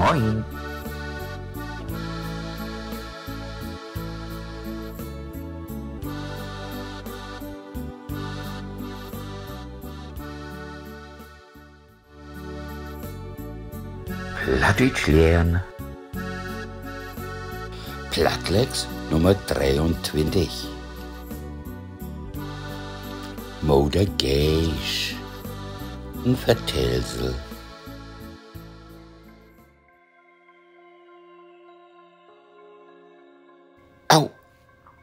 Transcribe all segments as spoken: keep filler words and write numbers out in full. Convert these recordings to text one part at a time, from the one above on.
Moin. Plattdüütsch lehren. Plattlex Nummer dreeuntwintig. Moder Geesch. En Vertellsel. Au,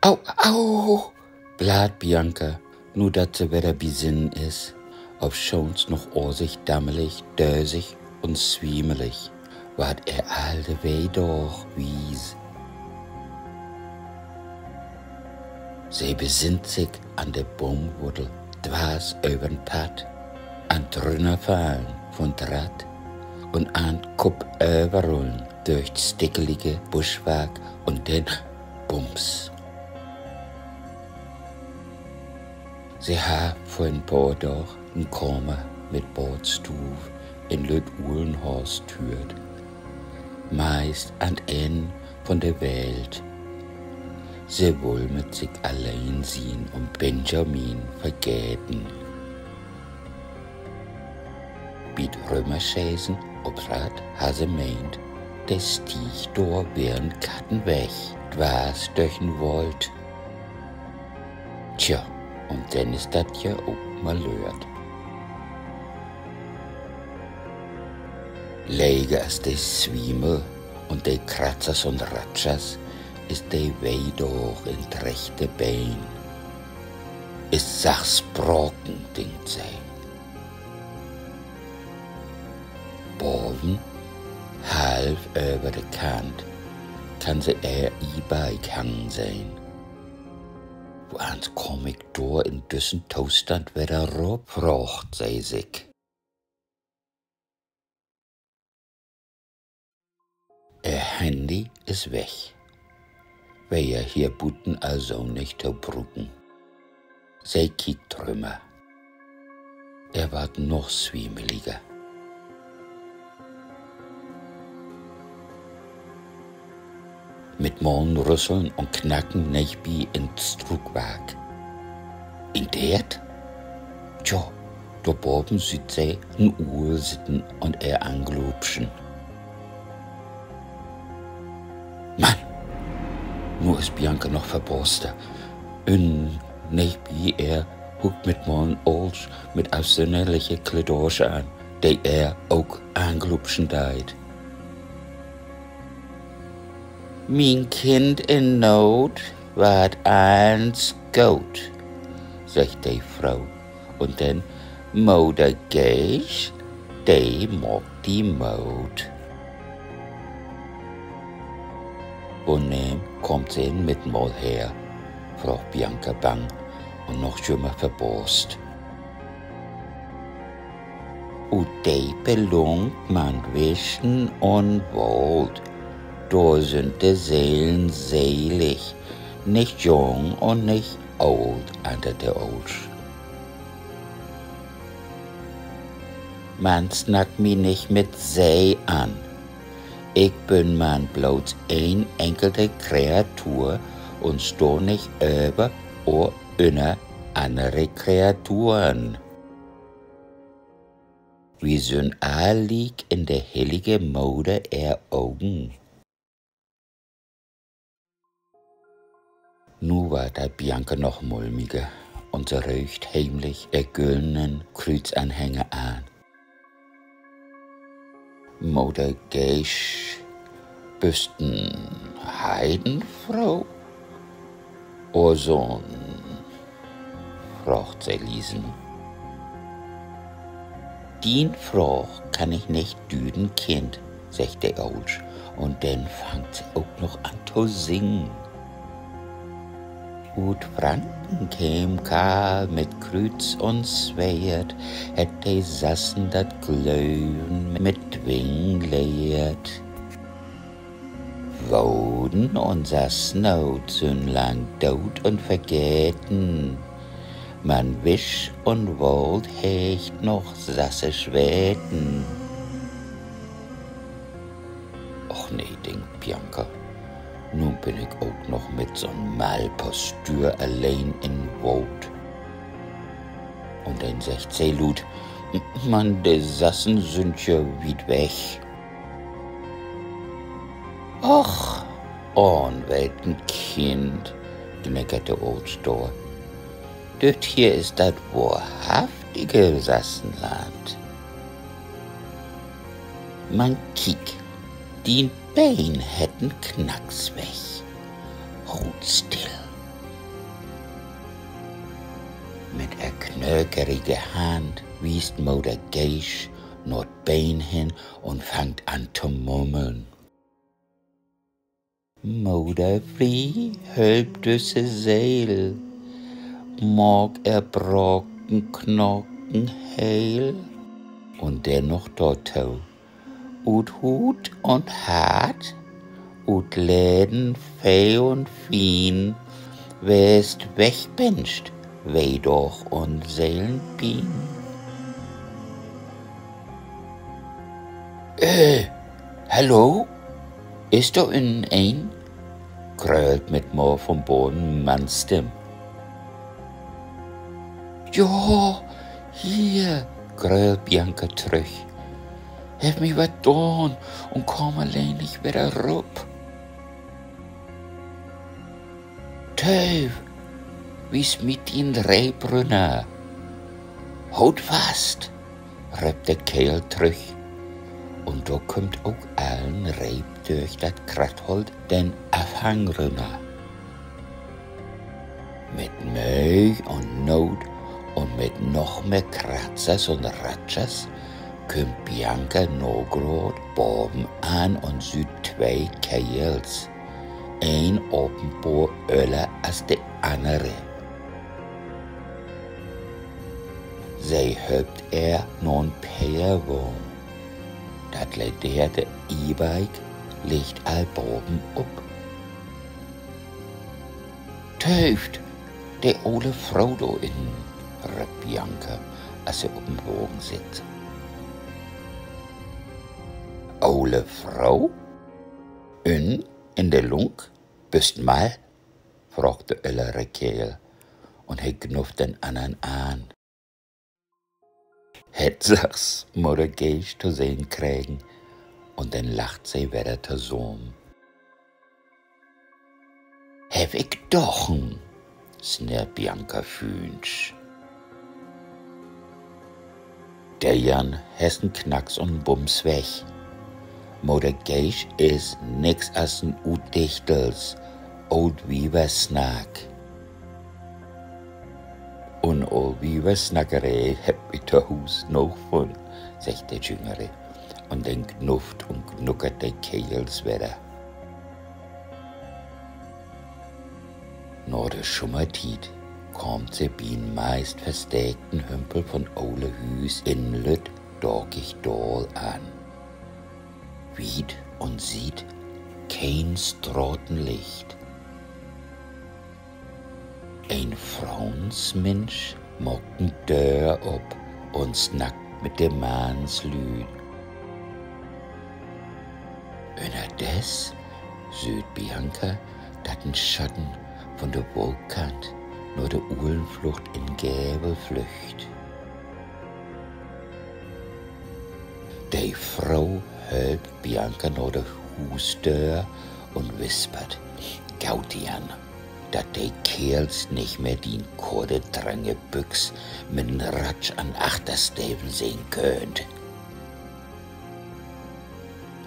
au, au, blaart Bianca, nu dat se wedder bi Sinnen is, ofschoonst noch asig dammelig, dösig un swiemelig, warrt ehr all de Wehdaag wies. Se besinnt sik an de Boomwuttel dwars över'n Padd, an't Rünnerfallen vun't Rad un an't Koppöverrullen dörch't stickelige Buschwark un den Bums. Se harr vör en poor Daag en Kamer mit Baadstuuv in Lütt Uhlenhorst hüürt, meist an't Enn vun de Welt. Se wull mit sik alleen sien un Benjamin vergeten. Bi't Rümmerschesen op't Rad harr se meent, de Stieg dor weer en Kattenweg dwars dörch den Woold. Tja, un denn is dat ja ok malöört. Leger as de Swiemel un de Kratzers un Ratschers is de Wehdaag in't rechte Been. Is sachs braken, denkt se. Baven, half över de Kant, kann se ehr E-Bike hangen sehn. Woans kaam ik dor in düssen Tostand wedder rop, fraagt se sik. Ehr Handy is weg. Weer ja hier buten also nich to bruken. Se kiekt rümmer. Ehr warrt noch swiemeliger. Mit mal en Rüsseln un Knacken neegbi in't Struukwark. En Deert? Tjo, dor baven süht se en Uul sitten un ehr anglupschen. Mann, nu is Bianca noch verbaasder. Un neegbi ehr huckt mit mal en Oolsch mit afsünnerliche Kledaasch an, de ehr ok anglupschen deit. Mien Kind in Noot, warrt allens goot, seggt de Fro. Un denn: Moder Geesch, de maakt di Moot. Woneem kaamt Se mit mal her?, fraagt Bianca bang un noch jümmer verbaast. Ut de Pelunk man Wischen un Woold, dor sünd de Selen selig, nich jung un nich oolt, antert de Oolsch. Man snack mi nich mit Se an. Ik bün man bloots een enkelte Kreatur un stah nich över or ünner annere Kreaturen. Wi sünd all liek in de hillige Moder ehr Ogen. Nu warrt dat Bianca noch mulmiger un se röögt heemlich ehr güllenen Krüüzanhänger an. Moder Geesch, büst en Heidenfro or so'n?, fraagt se liesen. Dien Fraag kann ik nich düden, Kind, seggt de Oolsch, un denn fangt se ok noch an to singen. Ut Franken keem Karl mit Krüüz un Sweert, hett de Sassen dat Glöven mit Dwingen lehrt. Woden un Sassnoot sünd lang doot un vergeten, man Wisch un Woold heegt noch sassisch Weten. Bianca. Nu bün ik ok noch mit so'n mall Postüür alleen in Woold. Un denn seggt se luut: Man de Sassen sünd ja wiet weg. Och, onweten Kind, gnickert de Oolsch dor. Düt hier is dat wohrhaftige Sassenland. Man kiek, dien Been hett en Knacks weg. Hool still. Mit ehr knökerige Hand wiest Moder Geesch na't Been hen un fangt an to mummeln: Moderfrie, hölp düsse Seel, maak ehr braken Knaken heel. Un denn noch dorto: Ut Huut un Hart, ut Leden fee un fien, west wegbinscht Wehdaag un Selenpien. Äh, hallo? Is dor ünnen een?, gröölt mit mal von baven en Mannsstimm. Ja, hier, gröölt Bianca trüch. Heff mi wat daan un kaam alleen nich wedder rop. Tööv, wi smiet di en Reep rünner. Hool fast, röppt de Keerl trüch. Un dor kümmt ok al en Reep dörch dat Krattholt den Afhang rünner. Mit Möh un Noot un mit noch mehr Kratzers un Ratschers kümmt Bianca nagraad baven an un süht twee Keerls, een apenboor öller as de annere. Se hölpt ehr na'n Peerwagen. Dat ledere E-Bike liggt al baven op. Tööv, de ole Fro dor ünnen, röppt Bianca, as se op den Wagen sitt. Ole Fro? Ünnen in de Lunk? Büst mall?, fraagt de öllere Keerl, un he gnufft den annern an. Hett sachs Moder Geesch to sehn kregen, un denn lacht se wedder tosamen. Heff ik doch, sneert Bianca fünsch. De Jan hett en Knacks un Bums weg. Moder Geesch is nix as en Utdichtels, Ooltwieversnack. Un Ooltwieversnackeree hebbt wi to Huus noog vun, seggt de Jüngere, un denn gnufft un gnuckert de Keerls wedder. Na de Schummertiet kaamt se bi en meist versteekten Hümpel von ole Hüüs in en lütt dakig Daal an. Wiet un siet keen Stratenlicht. En Froonsminsch maakt en Döör op un snackt mit de Mannslüüd. Ünnerdes süht Bianca, dat en Schatten von de Wooldkant na de Ulenflucht in Gevel flüggt. De Fro hölpt Bianca na de Huusdöör un wispert: Gau di an, dat de Keerls nich mehr dien korte, trange Büx mit en Ratsch an Achtersteven sehn köönt.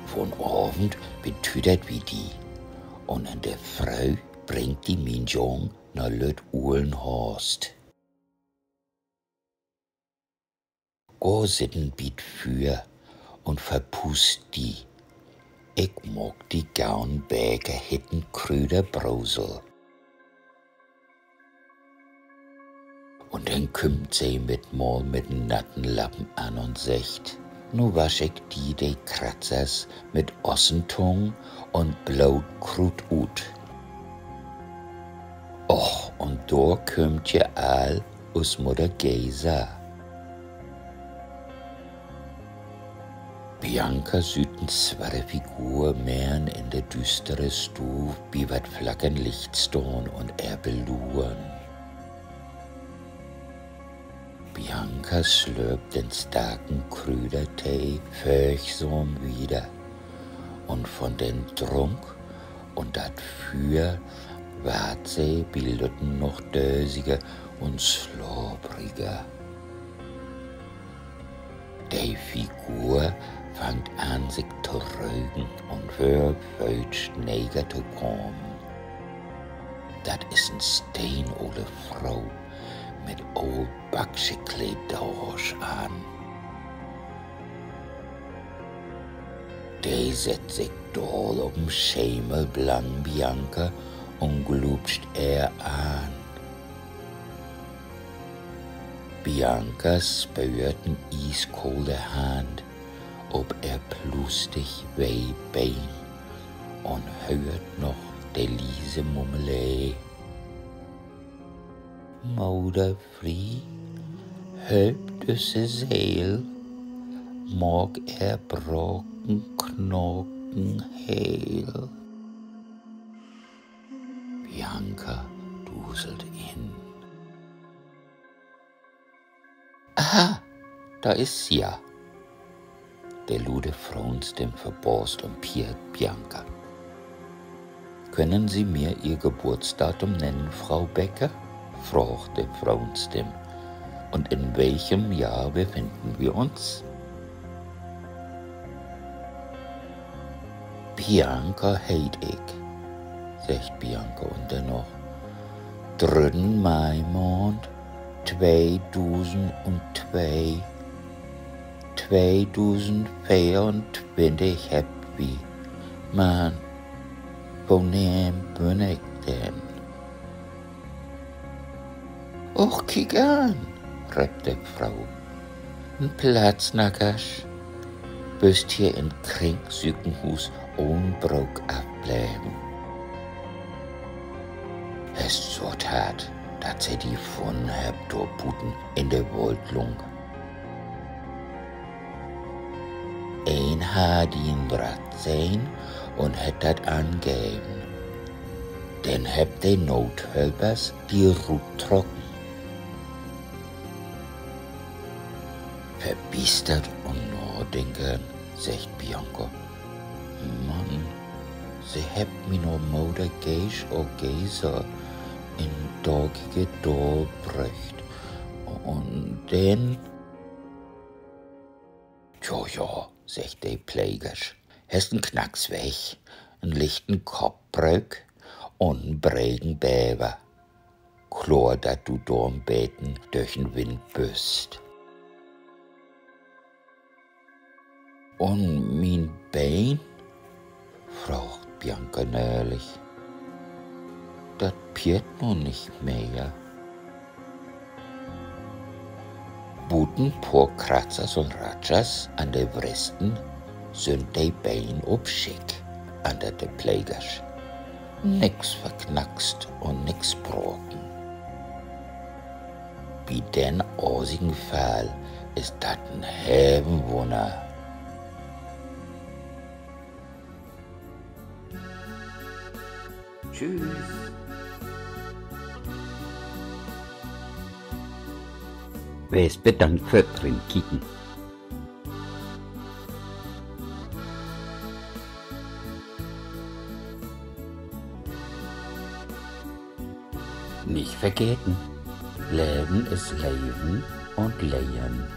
Vonavend betüdert wi di, un in de Fröh bringt di mien Jung na Lütt Ulenhorst. Gah sitten bi't Füer un verpuust di. Ik maak di gau en Beker hitten Krüderbrosel. Un denn kümmt se mit mal mit en natten Lappen an un seggt: Nu wasch ik di de Kratzers mit Ossentung un Blootkruut ut. Och, un dor kümmt je al us Mudder Gesa. Bianca süht en swarte Figur merrn in de düüstere Stuuv bi wat flackern Licht stahn un ehr beluern. Bianca slörpt den starken Krüdertee fögsam wieder, un von den Drunk un dat Füer warrt se bi lütten noch dösiger un slapriger. De Figur fangt an, sik to rögen un wöör föötscht neger to kamen. Dat is en steenole Fro mit ooltbaaksche Kledaasch an. De sett sik daal op en Schemel blang Bianca un glupscht ehr an. Bianca spöört en ieskole Hand op ehr plustig weh Been un höört noch de liese Mummelee: Moder Frie, hölp düsse Seel, maak ehr braken Knaken heel. Bianca duselt in. Aha, dor is se ja. De lude Froenstimm verbaast un piert Bianca. Können Sie mir Ihr Geburtsdatum nennen, Frau Becker?, fraagt de Froenstimm. Und in welchem Jahr befinden wir uns? Bianca heet ik, seggt Bianca un denn noch: Drüdden Maimaand, tweedusendunwee, tweedusendveeruntwintig hebbt wi. Man woneem bün ik denn? Och, kiek an, reep de Fro. En Plattsnackersch. Büst hier in Kringsükenhuus ohn Brook afbleven. Hest so 't Hart, dat se di funnen hebbt dor buten in de Woldlung? Een harr dien Wrack sehn un hett dat angeven. Denn hebbt de Noothölpers di ruttrocken. Verbiestert un nadenkern seggt Bianca: Man, se hebbt mi na Moder Geesch Ogesa in dakige Daal bröcht. Un denn? Tja, ja, seggt de Plegersch, hest en Knacks weg, en lichten Koppbröök un en Bregenbever. Kloor, dat du dor en beten dörch den Wind büst. Un mien Been?, fraagt Bianca nölig. Dat piert nu nich mehr. Buten poor Kratzers un Ratschers an de Wresten sünd de Been op Schick, antert de Plegersch. Nix verknackst un nix braken. Bi den aasigen Fall is dat en Hevenwunner. Tschüss. Wees bedankt för't Rinkieken. Nich vergeten: Leven is leven un lehren.